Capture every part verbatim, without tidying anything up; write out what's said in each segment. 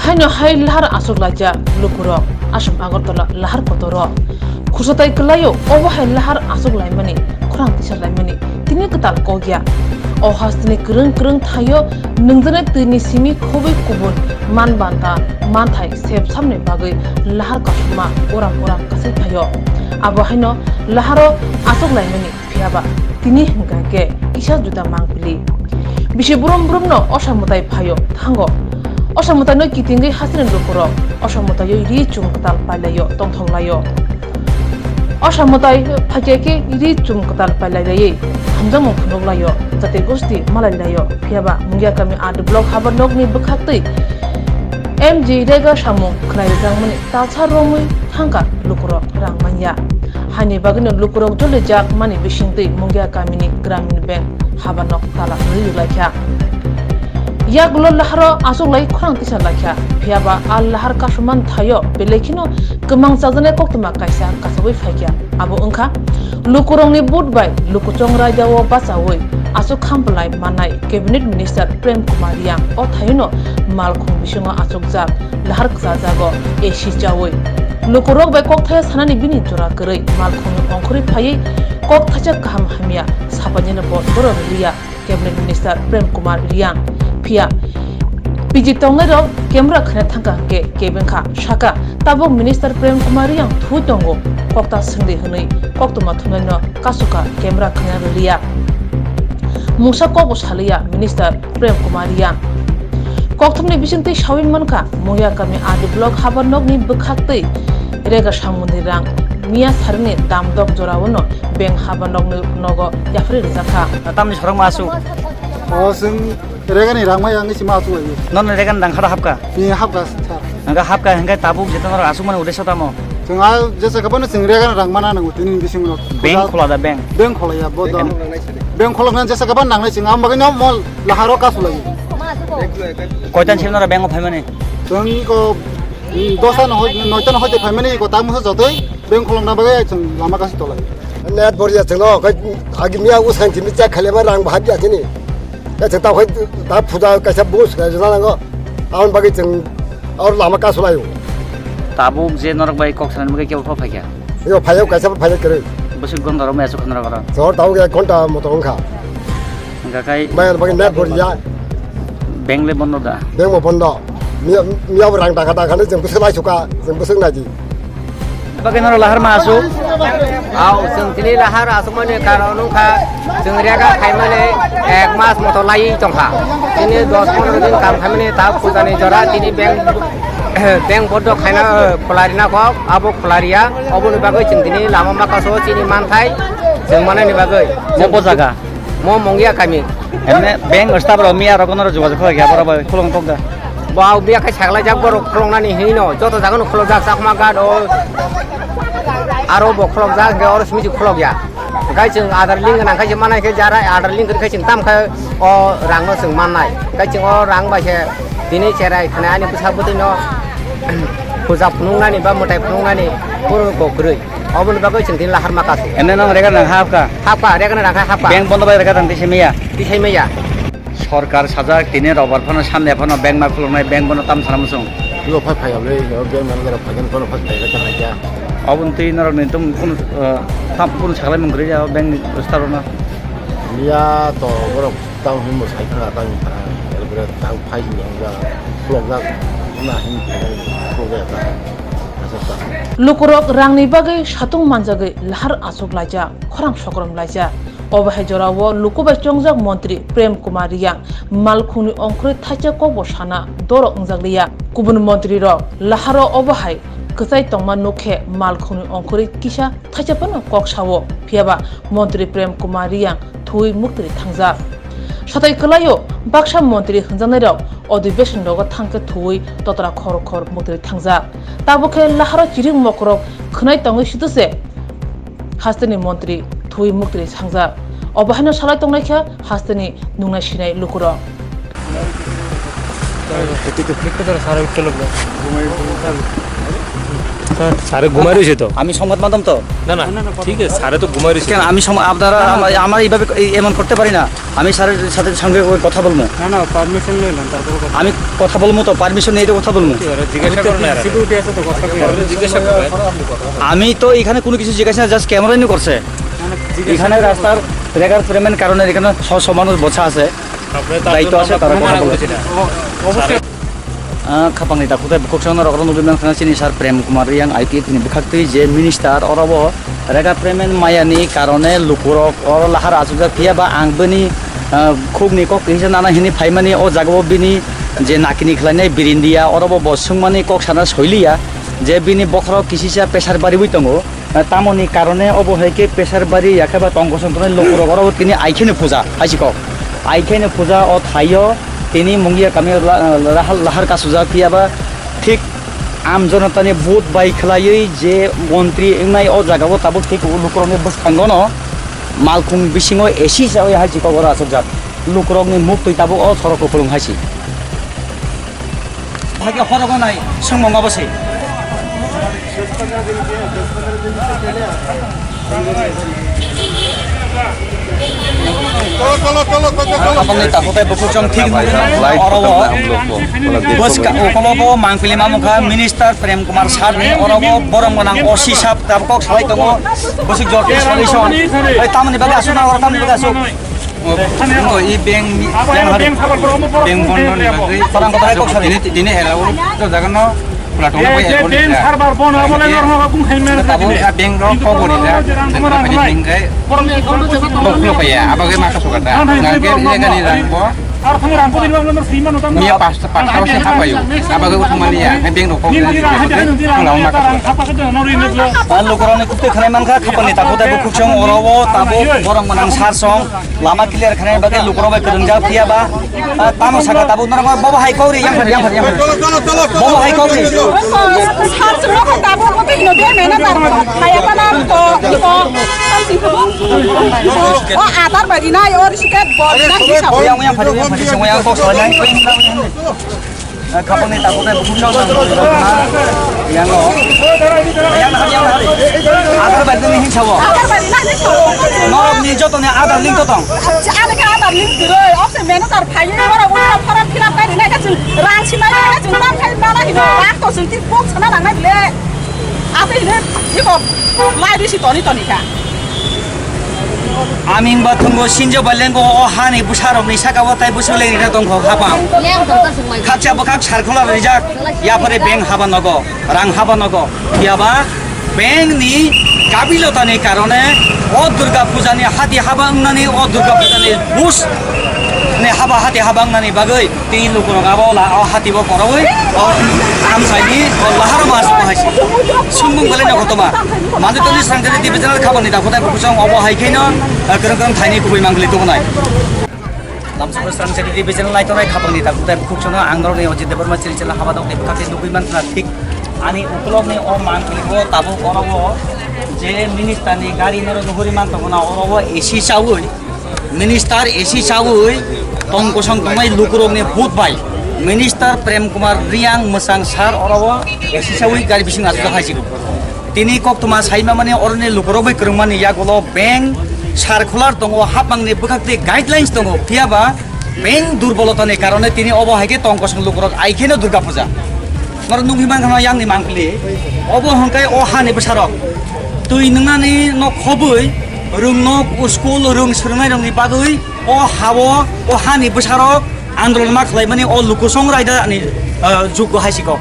Haino hai lahar achuk laijak lukurok Assam Agartala lahar kotoro. Khusatai kwlaio obo hai lahar achuk laimani khorang tisa laimani tini kwtal kok ya. O hasteni kwrwng kwrwng thaio nwngjani twini simi khobwi kubun man banta manthai sep samni bagwi lahar kasuma uram uram kasai phaio. Abo haino laharo achuk laimani. Phiyaba tini hwnkha khe kisa juda mangpili. Bisi brum brumno osa mwtai phaio thango. Osa mwtaino kitingwi hasteni lukurok osa mwtaio ri chum kwtal pailaio tongthok laio. Osa mwtai phaikhe khe ri chum kwtal pailai laiwi hamjakmung phunuk laio, jati gosti malai laio. Phiyaba Mungia kami R D block habar nokni bwkhaktwi M G Rega samung khwnai rwjakmani talsa romwi thangkha lukurok rang manya. Haini bagwino lukurok jolijak mani bisingtwi Mungia kamini Gramin Bank habar nok tala rwi rwlaikha. Yagulo laharo achuk lai khorang tisa laikha, phiyaba a lahar kasumani thaio belai kheno kwmang chajaknai koktwma kaisa kachawi phaikha. Abo wngkha lukurokni vote bai lukuchong raidao bachawi achuk kham bwlai mannai Cabinet Minister Prem Kumar Riyang o thaino malkhung bisingo achukjak lahar kwchajago A C chawi. Lukurok bai kokthai sanani bini jora kwrwi malkhungni ongkhorwi phaiwi kok thaisa kaham hamya sapainino bo doro rwliya Cabinet Minister Prem Kumar Riyang. Phiya P G tongnairok camera khwna thangkha hwnkhe kebengkha saka tabuk Minister Prem Kumar Riyang thui tongo kokta swngdi hwnwi koktwma thumnaino kasuka camera khwna rwliya. Mungsa kokbo saliya Minister Prem Kumar Riyang. Kokthumni bisingtwi sawi mankha, Mungia kami R D block habar nokni bwkhaktwi Rega samungni rang miya sarini damdok joraono bank habar nokni nogo yapharwi rwjakha. Tamni sorok ma asuk? O, chwng Regani rang mai ang sima asuk ai. Nono Regani rang khada hapka? Ni hapka, sir. Hingke hapka hingke tabuk jeta norok asuk mani udeso tamo? Chwng a jesa kabano chwng Regani rang mana nango tini bisingo. Bank khola da bank? Bank khola ya, bo da. Bank khulokna jesa kaban nangnai chwng, ang bagwi no mol laharo kasu lai. Koitan sim nora bank o phaimani? Chwng ko, mm, dosta no hoi, noita no hoi phaimani ko, ta musa jotoi bank khulokna bagwi chwng lama kasu tolai. Net boria chwng no, kai agi miya u santi mi chak khale ma rang bahab ya chini. Kai chwng ta hoi ta phuja kaisa bus kai jana nango. Ang bagwi chwng or lama kasu lai. Tabuk je norok bai kok sanani bagwi kebo pha phaikha? Yo, phaiyok kaisa bo phaiyok kwrwi. Bwswk gonda rok maya chukha norok oro? Chor tabuk ek ghonta moto wngkha. Hingkha khai. Maya bagwi net boriya. Bank le bondo da? Bank bo bondo. Miya, miya bo rang dakha dakha ni, chwng bwswk lai sukha, chwng bwswk nai di. Bagwi norok lahar ma asuk? Au, chwng tini lahar asuk mani karon wngkha, chwng Rega khaimani ek mas moto lai tongkha. Tini dos pondro din kam khaimani ta pujani jora tini bank Bank bondo khaina, eh, khwlarina kok, abo khwlariya, oboni bagwi chwng tini lama makaso chini manthai chwng manani bagwi. Mo bo jaga? Mo Mungia kami. Emne bank staff rok miya rok no jogajog khlai kha, borok bai khulong kok da? Bo miya khai saklai jak borok khulongnani hino, joto jaga no khulok jak, Chakma Ghat o, aro bo khulok jak, hingke oro simi se khulok ya. Hingke chwng Aadhaar link gwnang khe se manai khe, jara Aadhaar link kwrwi khe chwng tam khe o rang no chwng mannai. Hingke chwng o rang bai se tini cherai khwnai ani bwsa bwtwi no puja phunuknani ba mwtai phunuknani puro kok kwrwi. Oboni bagwi chwng tini lahar ma kasu. Ene nang Rega nang hapka? Hapka, Rega nang khe hapka. Bank bondo bai Rega tang twi simi ya? Twi sai maya. Sorkar sajak tini robar phano sande phano bank ma khuluknai, bank bono tam sana muchung. Yo phai phai abri, yo bank manager phai phano phai phai ka nai kya. Oboni twi norok ni tum kun, eh, tam kun saklai mung kwrwi ya bank ni staff rok no. Miya to borok tam hin mo sai thang thang thang, elbere tang phai ni hwnga khulok jak na hin khulok jak ta. Asa ta. Lukurok rangni bagwi satung manjagwi lahar achuk laijak, khorang sokrom laijak. Obo hai jorao luku bai chongjak montri Prem Kumar Riyang malkhungni ongkhorwi thaisa kokbo sana dorok wngjak liya. Kubun montrirok laharo obo hai kwchai tongma nuk khe malkhungni ongkhorwi kisa thaisa phano kok sao, phiyaba montri Prem Kumar Riyang thuwi muktri thangjak. Satai kwlaio baksa montri hwnjaknairok odhibeson rogo thangkhe thuwi totra khor khor muktri thangjak. Tabuk khe laharo chirik mokrok khwnai tongwi sitwse hasteni montri thuwi muktri thangjak. Obo haino salai tongnaikha hasteni nungnai sinai lukurok. Sir, স্যারে ঘুমাই রয়েছে তো। আমি সংবাদ মাধ্যম তো। না, না, ঠিক আছে, স্যারে তো ঘুমাই রয়েছে। কেন আমি সম-, আপনারা আমা-, আমরা এইভাবে এই এমন করতে পারি না। আমি স্যারের সাথে সঙ্গে ওই কথা বলবো। না, না, পারমিশন নিলাম, তারপরে কথা আমি কথা বলবো তো, পারমিশন নিয়ে তো কথা বলবো। জিজ্ঞাসা করুন না, সিকিউরিটি আছে তো, কথা বলুন। জিজ্ঞাসা করুন। আমি তো এখানে কোনো কিছু জিজ্ঞাসা না, জাস্ট ক্যামেরা নিয়ে করছে। না, না, জিজ্ঞাসা এখানে রাস্তার রেগার ফ্রেমের কারণে এখানে ছ ছ মানুষ বসা আছে, দায়িত্ব আছে, তারা কথা বলবে। ও-, অবশ্যই। Ah, khapangni takhuk tei bukhuk songno rok rok nugwi mankha chini sir Prem Kumar Reang I P F ni bwkhaktwi je minister oro bo rega payment maya ni karone lukurok oro lahar achukjak phiya ba ang bini, ah, khukni kok kisa nana hini phaimani o jaga o bini je nakini khlainai birindia oro bo bo swngmani kok sana soiliya je bini bokhorok kisisa pressure bariwi tongo. Ah, tamoni karone obo hai khe pressure bari ya khe ba tongkosong tongnai lukurok oro tini aikheno puja hai si kok. Aikheno puja o thaio tini Mungia kami la-, lahar, lahar kasujak phiya ba thik am jonotani vote bai khwlaiwi je montri wngnai o jaga o tabuk thik lukurokni bwskango no malkhung bisingo A C chawi hai si kok oro achukjak. Lukurokni muktwi tabuk o sorok kupulung hai si. Bhai khe horo gonai, swngmung abo se. Aboni takhuk tei bukhuk chwng thik oro o. Bwska ukologo mangpili mamungkha Minister Prem Kumar Sir ni oro o borok gwnang O C sir tabuk kok salai tongo. Bwswk jor tei solution. Oi, tamoni bagwi aswk na oro, tamoni bagwi aswk. O, o, i bank ni, bank hari, bank bondo ni bagwi. Khorang kotor hai kok sari. Dini, dini era o, to jaga no, pula tong na bai account ni. Server bondo abo le normal kung khai men. Tabo a bank ro ko bori la. Bank kai. Bok lo paya, aba ge ma ka sokata. Nang ke ni gani rang bo. Ar thang rang ko din ba no free man utam. Mia pas, pas ka se hapayo. Aba ge uthum mali ya, hai bank ro ko. Ni ni rang hai hai ni rang. Pula ma ka sokata. Hapa ke no ri ne. Pan lo korone kutte khane man kha, khapani takhuk tei bukhuk chwng oro o, tabo borok gwnang sir song. Lama clear khanai bagwi lukurok bai kwrwngjak phiya ba, ah, tamo saka tabuk norok bobo hai kok ri, yang phar, yang phar, yang phar. Bobo hai kok ri. Sir chwngno kha tabuk, obo twi hino be manager. Haya ta nam to, to, o Aadhaar bai rinai, o receipt bo rinai hisab. Yang, yang phar, yang phar, yang phar, yang kok salai nai. Khapangni takhuk tei bukhuk chwng tang tong ha. Yango. Yang ha, yang ha. Aadhaar bai tongni hinsa bo. Aadhaar bai tongni hinsa bo. Norok ni joto ni Aadhaar link to tong. Ani khe Aadhaar link kwrwi. Option menu tar phai ni oro uni form fill up kai ni nai ka chwng rang si mai nai ka chwng tam khai mana hino. Rang to chwng ti box sana nang nai bile. Ate hino iko lai risi toni toni kha. Aming ba thungo sinjo ba lengo o hani bwsarokni saka o tai bwswk lengri na tongkho hapang. Khakcha bwkhak sarkhola rijak, yapore bank haba nogo, rang haba nogo. Phiya ba bank ni gabilotani karone o Durga Puja ni hati haba wngnani, o Durga Puja ni bus ni haba hati haba wngnani bagwi tei lukurok abo la o hati bo koroi o amchaini o lahar mas bo hai se. Sumung belai no khotoma. Madu toni sangkari divisional khabani da khotai bukusong obo hai khe no, eh, kwrwng kwrwng thaini kubui mangli tubunai. Lamsukro sangkari divisional lai tonai khabani da khotai bukusong ang norok ni Ajit Debbarma chiri chela haba dok ni bwkha khe nugui man khna thik. Ani ukulok ni o mangli bo tabuk oro o je minister ni gari norok nuhuri man tongna oro o A C chawi. Minister A C chawi tong kosong tongnai lukurokni vote bai Minister Prem Kumar Reang mwchang sir oro o A C chawi gari bising achuk hai si. Tini koktwma saima mani oroni lukurok bai kwrwngmani yagulo bank circular tongo, hapangni bwkhak tei guidelines tongo, phiya ba bank durbolotani karone tini obo hai khe tong kosong lukurok ai kheno Durga Puja. Norok nugwi mankha yang ni mangpili. Obo hwnkhai o hani bwsarok twi nwngnani nok khobwi rwng nok, school, rwng swrwngnairokni bagwi o hao, o hani bwsarok andolon ma khlaimani o lukusong raida ni, ah, jukgo hai si kok.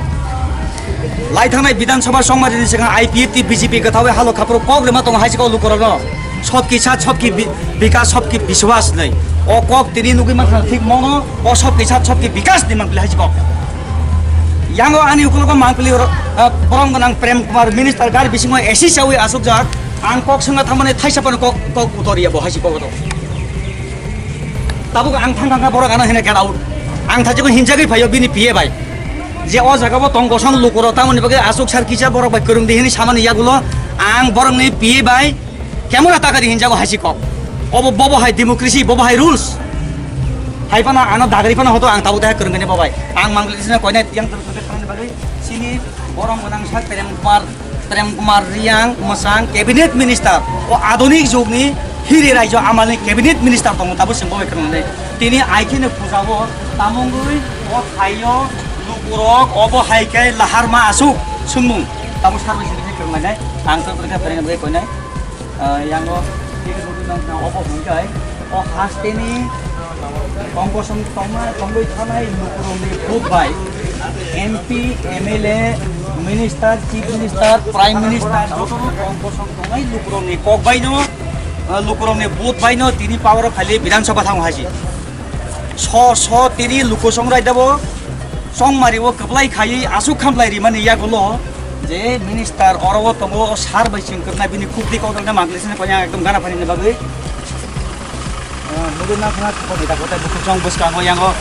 Lai thangnai Bidhan Sabha Songmari ni swkang I P F T B J P kwthawi halo khaphuru kok rwma tongo hai si kok lukurokno. Sabki saath sabki bi-, bikas sabki biswas hinwi. O kok tini nugwi mankha thik mono, o sabki saath sabki bikas ni mangpili hai si kok. Yango ani ukulogo mangpili oro, ah, borom gwnang Prem Kumar minister gari bisingo A C chawi achukjak. Ang kok swngna thangmani thaisa phano kok, kok utoriya bo hai si kok. Tabuk ang thang thang kha borok ano hino get out. Ang thaijagwi hinjagwi phaio bini P A bai. Je o jaga bo tong kosong lukurok tamoni bagwi achuk sar kisa borok bai kwrwng di hini samani yagulo ang borokni P A bai camera takari hinjago hai si kok. Obo bobo hai democracy, bobo hai rules. Hai phano ano dagri phano hoto ang tabuk dahai kwrwng gani bobai. Ang mangli sina koine yang terus terus bagwi sini borom gwnang sak Prem Kumar Prem Kumar Reang mwsang cabinet minister, o adunik jugni hiri raijo amalni cabinet minister tongo, tabo chwng bo bai kwrwngnai. Tini aikheno puja o tamungwi o thaio lukurok obo hai khe lahar ma asuk sungmung, tabo sarbai sini kwrwngnai. Ang to kwrwngkha phereng bai koinai. Ah, yango tini obo hwnkhai o hasteni kongkosong tongma tongwi thanai lukurokni vote bai M P, M L A, minister, chief minister, prime minister jotono kongkosong tongnai lukurokni kok baino, ah, lukurokni vote baino tini power o phali Bidhan Sabha thango haji. So so tini lukusong raidabo chongmari o kwplai khaiwi aswk khamlai rimani yagulo je minister oro o tongo o sar bai chwng kwrwna bini khukti kok rwna mangli sene koya ekdom gana phani bagwi. Ah, nugwi ma khna khokni da kotai bukhuk chong bwskango yango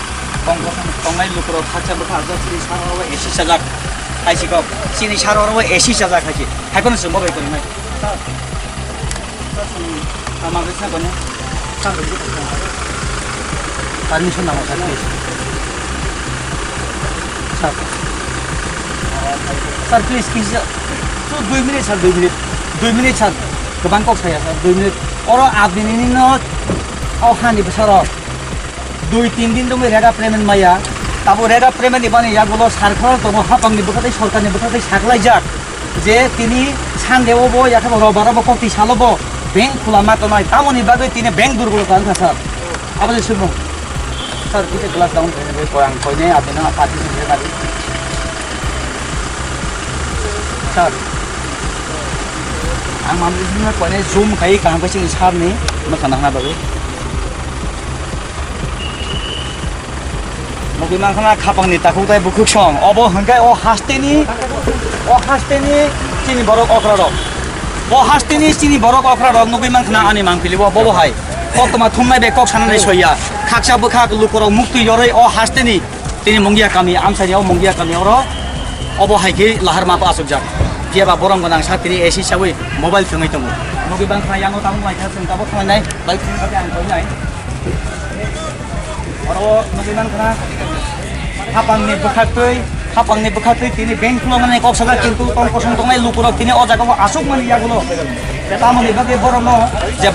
kong kosong tongnai lukurok khaksa bwkha ajak chini sar oro A C chajak haisi kok chini sar oro A C chajak haisi hai kono chwng bobai kwrwngnai. Sir, sir, sir, ah, mangkha sir, bani. Sir, permission nango, sir, please. Sir. Sir, please, please, sir. So, dui minute, sir, dui minute. Dui minute, sir. Kwbang kok saya, sir, dui minute. Oro abini no, o hani bwsaro. Dui tin din tongwi rega payment maya. Tabo rega payment ni bani yagulo sarkar tongo, hapang ni bwkha tei sarkar ni bwkha tei saklaijak. Je tini Sunday o bo, yakhe bo robar o bo, kokti salo bo bank khula ma tongnai. Tamoni bagwi tini bank durgolo tang kha, sir. Aboni sumung. Sir, kisa glass down khaina bai koyang koine abina party sumung nari. Sir. Ang mamri sumung koine zoom khai kaham kaisa sir ni masa nahna bagwi. Nugwi mankha na khapang ni takhuk tai bukhuk song. Obo hwnkhe o hasteni, o hasteni chini borok okra rok. O hasteni chini borok okra rok nugwi mankha na ani mangpili bo bobo hai. Koktwma thumnai bai kok sanani soya. Khaksa bwkhak lukurok muktwi yorwi o hasteni tini Mungia kami, amsani o Mungia kami oro obo hai khe lahar ma asukjak. Jeba borom gwnang sa tini A C sawi mobile thwngwi tongo. Nugwi mankha yango tabuk lai kha chwng tabuk khlainai. Bai chwng tabuk ang koinai. Oro nugwi mankha na, hapangni bwkhaktwi, hapangni bwkhaktwi tini bank khuloknani kok sajak, kintu tong kosong tongnai lukurok tini o jaga o asukmani yagulo. Tamoni bagwi borokno je